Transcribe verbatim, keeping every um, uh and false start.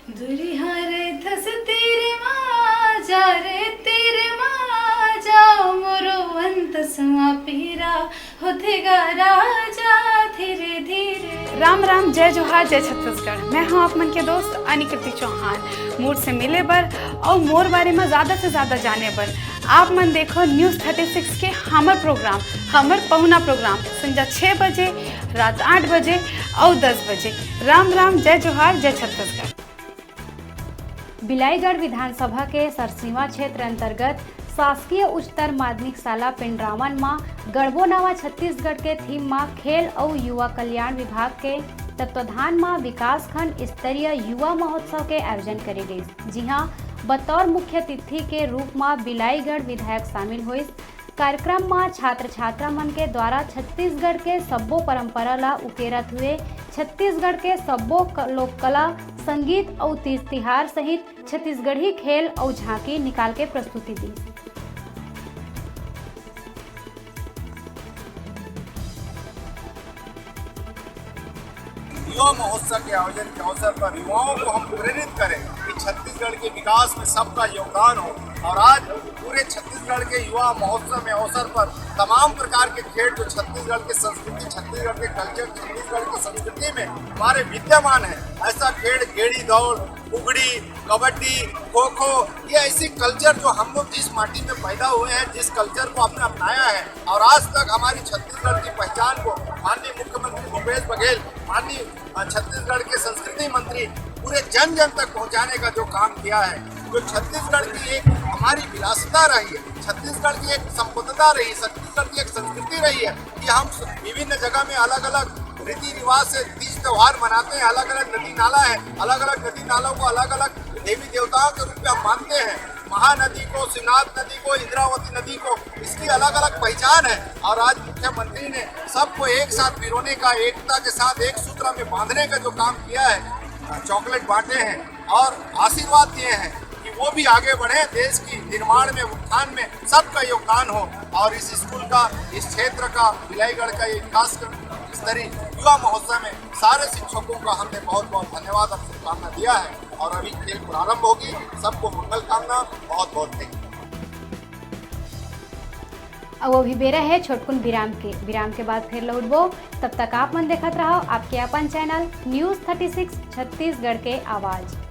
दुरिहा रहिथस तीर मा, जा रे तीर मा, जा मोरो अंतस मा पीरा होथे गा राजा धीरे धीरे। राम राम, जय जोहार, जय छत्तीसगढ़। मैं हूं आप मन के दोस्त अनिकृति चौहान। मोर से मिले बर अउ मोर बारे में ज्यादा से ज्यादा जाने बर आप मन देखो News Thirty Six के हमर प्रोग्राम, हमर पहुना प्रोग्राम संझा छह बजे, रात आठ बजे अउ दस बजे। राम राम, जय जोहार, जय छत्तीसगढ़। बिलाईगढ़ विधानसभा के सरसीमा क्षेत्र अंतर्गत शासकीय उच्चतर माध्यमिक शाला पेंड्रावन म गढ़बो नवा छत्तीसगढ़ के थीम म खेल अउ युवा कल्याण विभाग के तत्वाधान म विकासखंड स्तरीय युवा महोत्सव के आयोजन करे गइस, जिहां बतौर मुख्य अतिथि के रूप म बिलाईगढ़ विधायक शामिल होइस। कार्यक्रम म छात्र छात्रा मन के द्वारा छत्तीसगढ़ के सब्बो परंपरा ला उकेरत हुए छत्तीसगढ़ के सब्बो क-, लोक कला, संगीत अउ तीज तिहार सहित छत्तीसगढ़ी खेल अउ झांकी निकाल के प्रस्तुति दी। युवा महोत्सव के आयोजन के अवसर पर युवाओं को हम प्रेरित करें कि छत्तीसगढ़ के विकास में सबका योगदान हो। और आज पूरे छत्तीसगढ़ के युवा महोत्सव में अवसर पर तमाम प्रकार के खेल जो छत्तीसगढ़ के संस्कृति, छत्तीसगढ़ के कल्चर, छत्तीसगढ़ की संस्कृति में हमारे विद्यमान है, ऐसा खेल गेड़ी दौड़, फुगड़ी, कबड्डी, खो खो, ये ऐसी कल्चर जो हम लोग जिस माटी में पैदा हुए हैं, जिस कल्चर को हमने अपनाया है और आज तक हमारी छत्तीसगढ़ की पहचान को माननीय मुख्यमंत्री भूपेश बघेल, माननीय, अ, छत्तीसगढ़ के संस्कृति मंत्री पूरे जन जन तक पहुंचाने का जो काम किया है, जो छत्तीसगढ़ की एक हमारी विरासता रही है, छत्तीसगढ़ की एक संपन्नता रही, छत्तीसगढ़ की एक संस्कृति रही है कि हम स-, विभिन्न जगह में अलग-अलग रीति रिवाज से तीज त्योहार मनाते हैं। अलग-अलग नदी नाला है, अलग-अलग नदी नालों को अलग-अलग देवी देवताओं के रूप में हम मानते हैं। महानदी को, शिवनाथ नदी को, इंद्रावती नदी को, इसकी अलग-अलग पहचान है। और आज मुख्यमंत्री ने सबको एक साथ पिरोने का, एकता के साथ एक सूत्र में बांधने का जो काम किया है, चॉकलेट बांटे हैं और आशीर्वाद दिए हैं कि वो भी आगे बढ़े, देश की निर्माण में, उत्थान में सबका योगदान हो। और इस स्कूल का, इस क्षेत्र का, बिलाईगढ़ का ये खास स्तरीय युवा महोत्सव में सारे शिक्षकों का हमने बहुत बहुत धन्यवाद और शुभकामना दिया है। और अभी खेल प्रारंभ होगी। सबको मंगल कामना, बहुत बहुत thank you। अब अभी बेरा है छोटकुन विराम के। विराम के बाद फिर लौटबो। तब तक आप मन देखत रहो आपके अपन channel News Thirty Six Chhattisgarh के आवाज।